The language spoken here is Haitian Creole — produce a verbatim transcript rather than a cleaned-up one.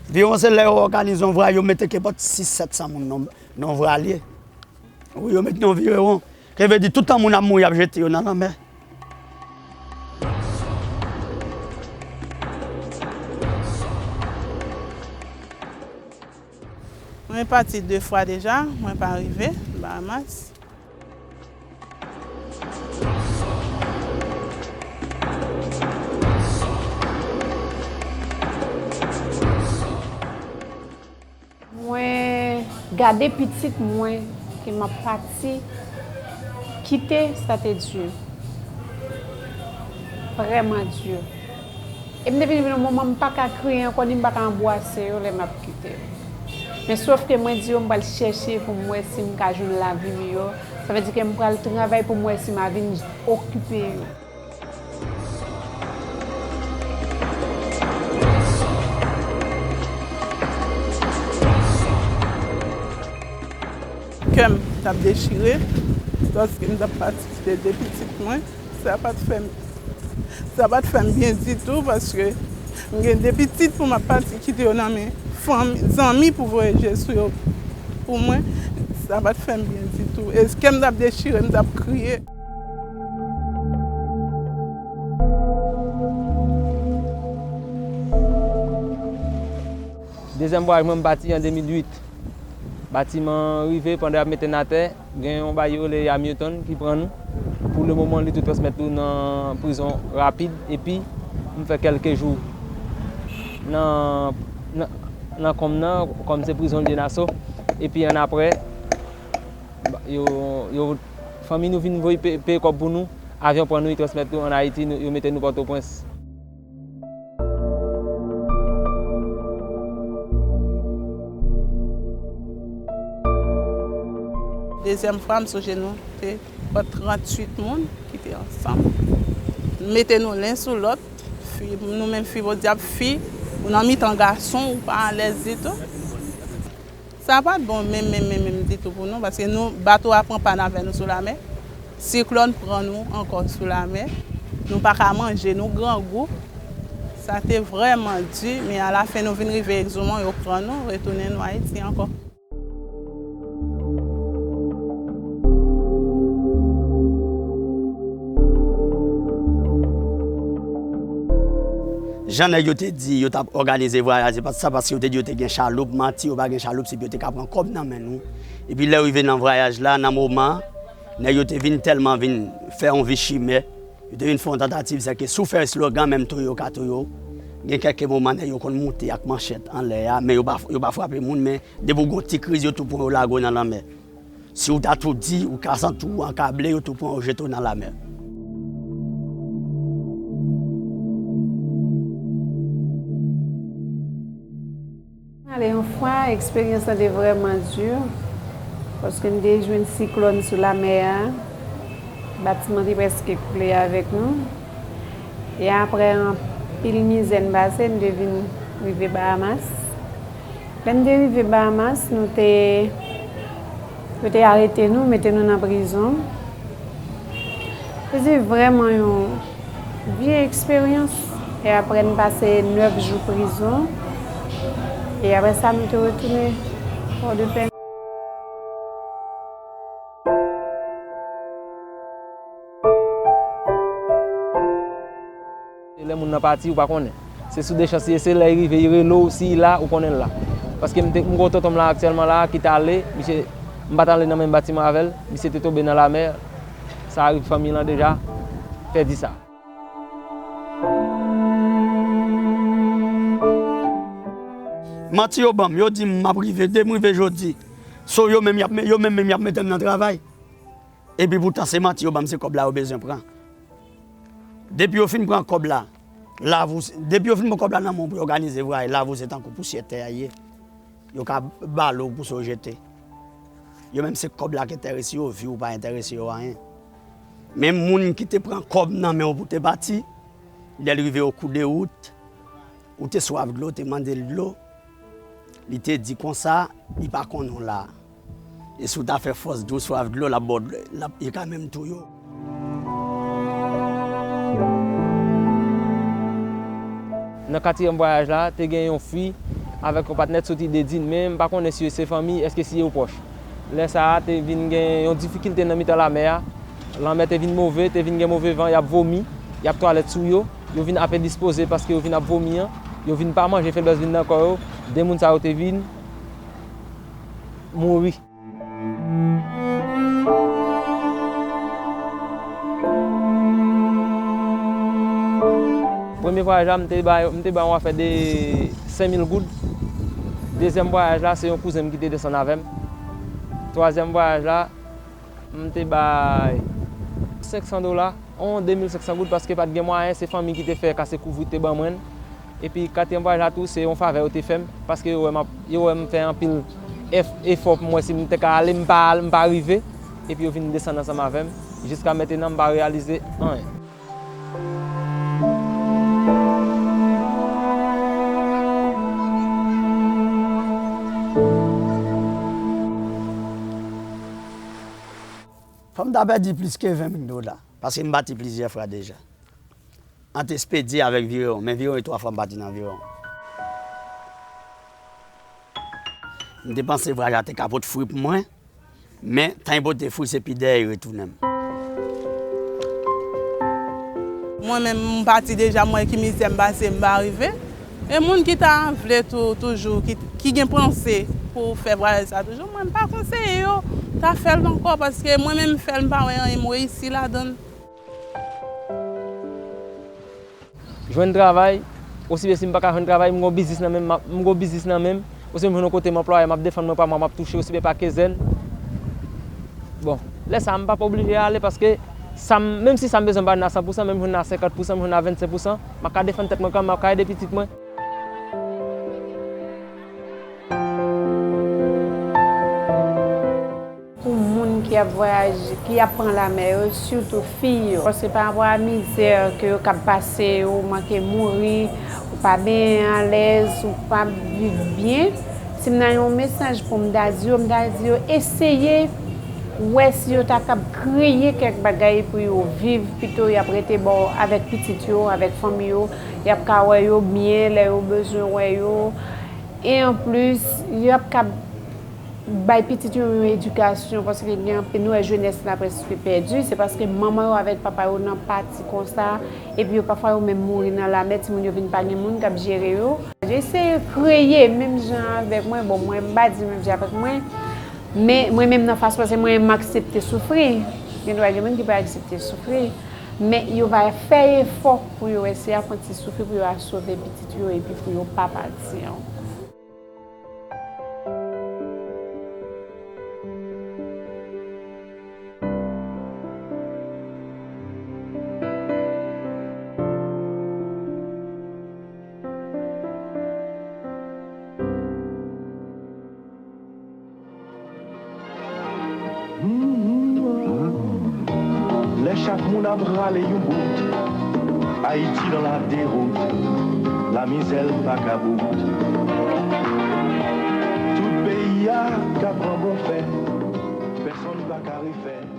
Viwon se lè yo òganize yon vwayaj, yo mete kenpòt sis sèt san moun nan, nan yon vwayaj. Wi, yo mete nan yon viwon. Ke vle di, toutan moun ap mouri, y ap jete yo nan lanmè. Mwen pati de fwa deja, mwen pa rive Bahamas. Mwen gade pitit mwen ke m ap pati kite, sa te di. Vrèman di. E m te vin rive nan moman m pa ka kriye ankò, ni m pa ka anbwase yo lè m ap kite yo. Men sòf ke mwen di yo m pral chèche pou m wè si m ka jwenn lavi miyò. Sa vle di ke m pral travay pou m wè si m a vin okipe yo. Kè m t ap dechire, paske m t ap pati kite de pitit mwen. Sa pa t fè m, sa pa t fè m byen ditou, paske m gen de pitit pou m ap pati kite yo nan men fanmi, zanmi pou voye je sou yo pou mwen. Sa pa t fè m byen ditou. E kè m t ap dechire, m t ap kriye. Dezyèm vwayaj mwen, m pati an de mil uit. Batiman an rive, pandan y ap mete n atè, gen yon bagay yo rele Hamilton ki pran nou. Pou le moman, li tou transmèt nou nan prizon rapid, epi m fè kèlke jou nan, nan, nan konm nan, kòm se prizon Lye Naso. Epi annapre, yo, yo, fanmi nou vin voye pe-, peye kòb pou nou, avyon pran nou, li transmèt nou ann Ayiti, nou, yo mete nou Pòtoprens. Dezyèm fwa, m sonje nou te pran tranntuit moun ki te ansanm. Mete nou len sou lòt, fi, nou menm fi podyab, fi, ou nan mitan gason, ou pa alèz ditou. Sa pa t bon menm, menm, menm, menm ditou pou nou, paske nou, bato a pran pàn avè nou sou lamè. Siklòn pran nou ankò sou lamè. Nou pa ka manje, nou grangou. Sa te vrèman di, men alafen nou vin rive Egzomon, yo pran nou, retounen nou Ayiti ankò. Jan nèg yo te di, yo t ap òganize vwayaj, se pa t sa, paske yo te di yo te gen chaloup, manti, yo pa gen chaloup, se pou yo te ka pran kòb nan men nou. Epi lè yo rive nan vwayaj la, nan moman, nèg yo te vin tèlman vin fè yon vi chimè, yo te vin fè yon tantativ, sèke si w fè eslogan, menm touye yo ka touye w. Gen kèlke moman, nèg yo konn moute ak manchèt anlè a, men yo pa, yo pa frape moun, men depi w gen yon ti kriz, yo tou pran yo lage w nan lanmè. Si w ta tou di, ou ka santi w ankable, yo tou pran w jete w nan lamè. Ale yon fwa, eksperyans lan te vrèman di, paske m te jwenn siklòn sou lamè a, batiman te prèske koule avèk nou. E apre anpil mizè n pase, n te vin rive Bahamas. Lè n te rive Bahamas, nou te, yo te arete nou, mete nou nan prizon. Se te vrèman yon vye eksperyans. E apre n pase nèf jou prizon. E apre sa, nou te retounen Pòdepè. E lè moun nan pati, ou pa konnen. Se sou de chans li ye, se lè li rive, li rele w, si li la, ou konnen l la. Paske m te, m gen tonton m la aktyèlman la, ki t ale, misye, m pa t ale nan menm batiman avè l, misye te tonbe nan lamè, sa rive fanmi l lan deja, fè di sa. Manti yo ban m, yo di m m ap rive, depi m rive jodi, so yo menm y ap, yo menm menm y ap mete m nan travay. Epi poutan se manti yo ban m, se kòb la yo bezwen pran. Depi yo fin pran kòb la, lavi w, depi yo fin pran kòb la nan men w pou yo òganize vwayaj, lavi w se tankou pousyè tè a ye. Yo ka bale w pou sa w jete. Yo menm se kòb la ki enterese yo, vi w pa enterese yo anyen. Men moun ki te pran kòb nan men w pou te pati, lè l rive o kou de wout, ou te swaf dlo, ou te mande l dlo, li te di konsa, li pa konnen w la. E si w ta fè fòs di w swaf dlo, l ap ba w dlo, l ap, li ka menm touye w. Nan katriyèm vwayaj la, te gen yon fi avèk yon patnè t soti de Din, men m pa konnen si yo se fanmi, èske si yo pwòch. Lè sa a, te vin gen yon difikilte nan mitan lamè a. Lanmè te vin move, te vin gen move van, y ap vomi, y ap twalèt sou yo. Yo vin ape dispoze paske yo vin ap vomi an. Yo vin pa manje, feblès vin nan kò yo. De moun sa yo te vin mouri. Premye vwayaj la, m te bay, m te bay yon afè de senk mil goud. Dezyèm vwayaj la, se yon kouzen m ki te desann avè m. Twazyèm vwayaj la, m te bay senk san dola, yon de mil senk san goud, paske pa t gen mwayen, se fanmi ki te fè kase kouvri te ban mwen. Epi katriyèm vwayaj la tou, se yon favè yo te fè m, paske yo wè m ap, yo wè m fè anpil ef-, efò pou m wè si m te ka ale, m pa al, m pa rive. Epi yo vin desann ansanm avè m. Jiska mentenan, m pa reyalize anyen. Fò m ta pèdi plis ke ven mil dola, paske m pati plizyè fwa deja. Ant Espedi avèk Viron, men Viron e twa fwa m pati nan Viron. M te panse vwayaj la te ka pot fwi pou mwen, men tan e pote fwi se pi dèyè e retounen m. Mwen menm, m pati deja, m wè ki mizè m pase, m pa rive. E moun ki ta vle tou, toujou, ki, ki gen panse pou fè vwayaj sa toujou, mwen, m pa konseye yo ta fè l ankò, paske mwen menm, m fè l, m pa wè anyen m reyisi ladan l. Jwenn travay, osi byen si m pa ka jwenn travay, m gon biznis nan men m, m ap, m gon biznis nan men m, osi byen m jwenn yon kote m anplwaye, m ap defann mwen pa mwa, m ap touche, osi byen pa kezèn. Bon, lè sa a, m p ap oblije ale paske sa m, menm si sa m bezwen m pa jwenn a san pousan, men m jwenn a senkant pousan, m jwenn a vennsenk pousan, m ap ka defann tèt mwen kanmenm, m ap ka ede pitit mwen. Pou moun ki ap vwayaje, ki ap pran lamè yo, sitou fi yo. Paske pa rapò a mizè ke yo k ap pase, ou manke mouri, ou pa benyen alèz, ou pa viv byen, si m nan yon mesaj pou m ta di yo, m ta di yo eseye wè si yo ta kab kreye kèk bagay pou yo viv, pito y ap rete bò avèk pitit yo, avèk fanmi yo, y ap ka wè yo byen lè yo bezwen wè yo. E anplis, y ap kab bay pitit yo yon edikasyon, paske gen anpil, nou wè jenès la prèske pèdi, se paske manman yo avèk papa yo nan pati konsa, epi yo pafwa yo menm mouri nan lamè, timoun yo vin pa gen moun k ap jere yo. Eseye kreye menm jan avèk mwen, bon, mwen m pa di menm jan avèk mwen, men mwen menm nan fason, paske mwen m aksepte soufri. Gen dwa gen moun ki pa aksepte soufri, men yo va fè efò pou yo eseye apranti soufri, pou yo asove pitit yo, epi pou yo pa pati ankò. Lè chak moun ap rale yon bout, Ayiti nan la dewout, lamizè l vagabon. Tout peyi a ka pran bon fè, pèsonn pa ka refè.